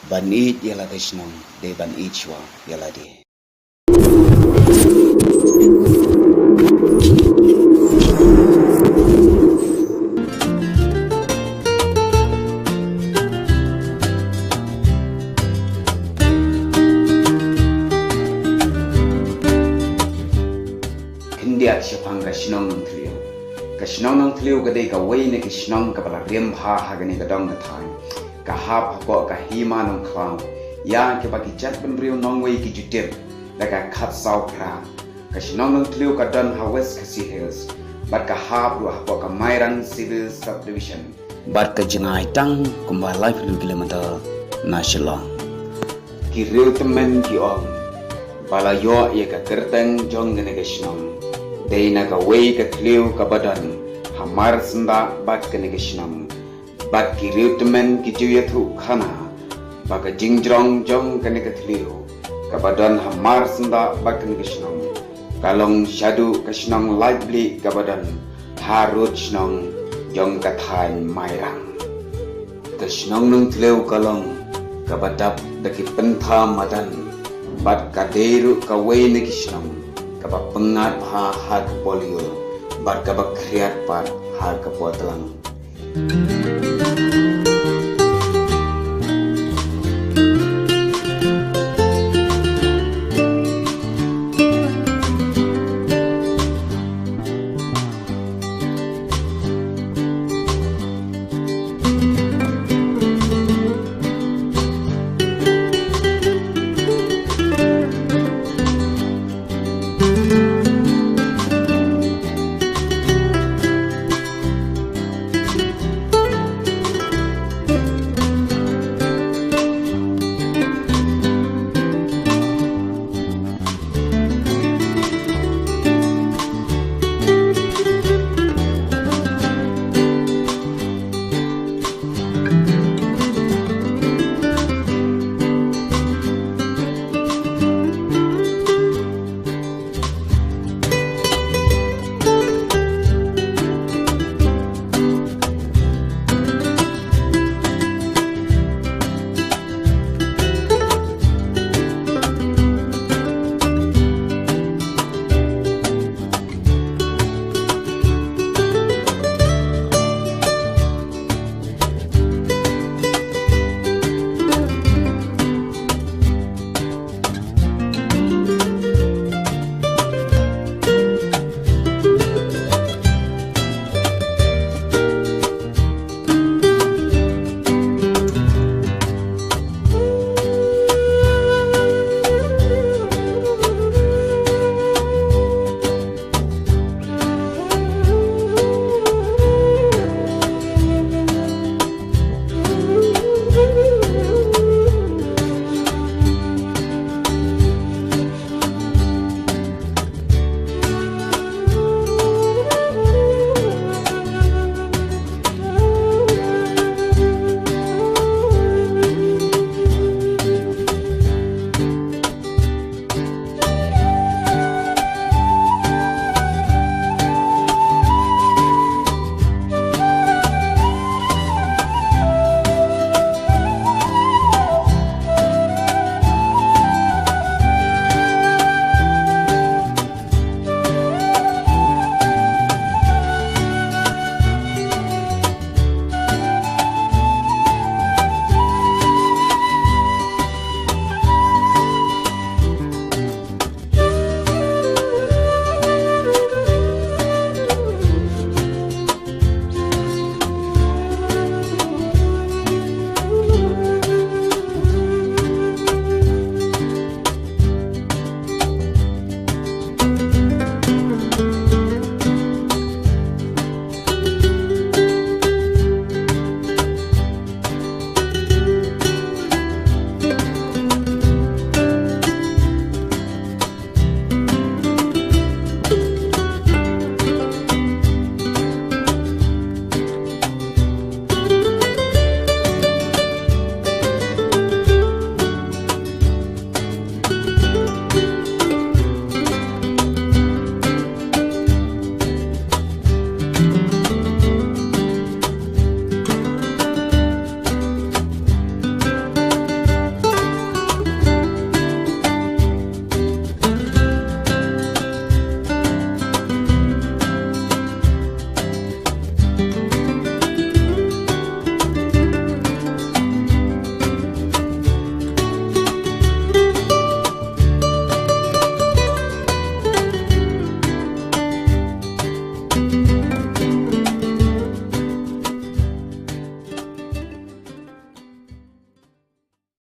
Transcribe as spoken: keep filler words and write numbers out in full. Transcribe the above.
Ban ïeit ïa la ka shnong dei ban ïeit shuwa ïa lade. Khyndiat shaphang ka shnong Nongthliew. Ka shnong Nongthliew ka dei kawei na ki shnong kaba la riam bha ha kane ka dong ka thaiñ. Ka hap hapoh ka hima Nongkhlaw, ïa kiba ki jaitbynriew nongwei ki ju tip da ka khatsaw phra. Ka shnong Nongthliew ka don ha West Khasi Hills bad ka hap ruh hapoh ka Mairang Civil Subdivision bad ka jngai tang kumba laiphew kilometer na Shillong. Ki riewtymmen ki ong ba la ïoh ïa ka kyrteng jong kane ka shnong dei na kawei ka thliew kaba don hamar syndah bad kane ka shnong. Bad ki riewtymmen ki ju ïathuh khana ba ka jingjrong jong kane ka thliew kaba don hamar syndah bad kane ka shnong ka long shaduh ka shnong Laitblik kaba don harud shnong jong ka thaiñ Mairang. Ka shnong Nongthliew ka long kaba dap da ki pyntham madan bad ka dei ruh kawei na ki shnong kaba pyngngad bha ha ka por lyiur bad kaba khriat pat ha ka por tlang.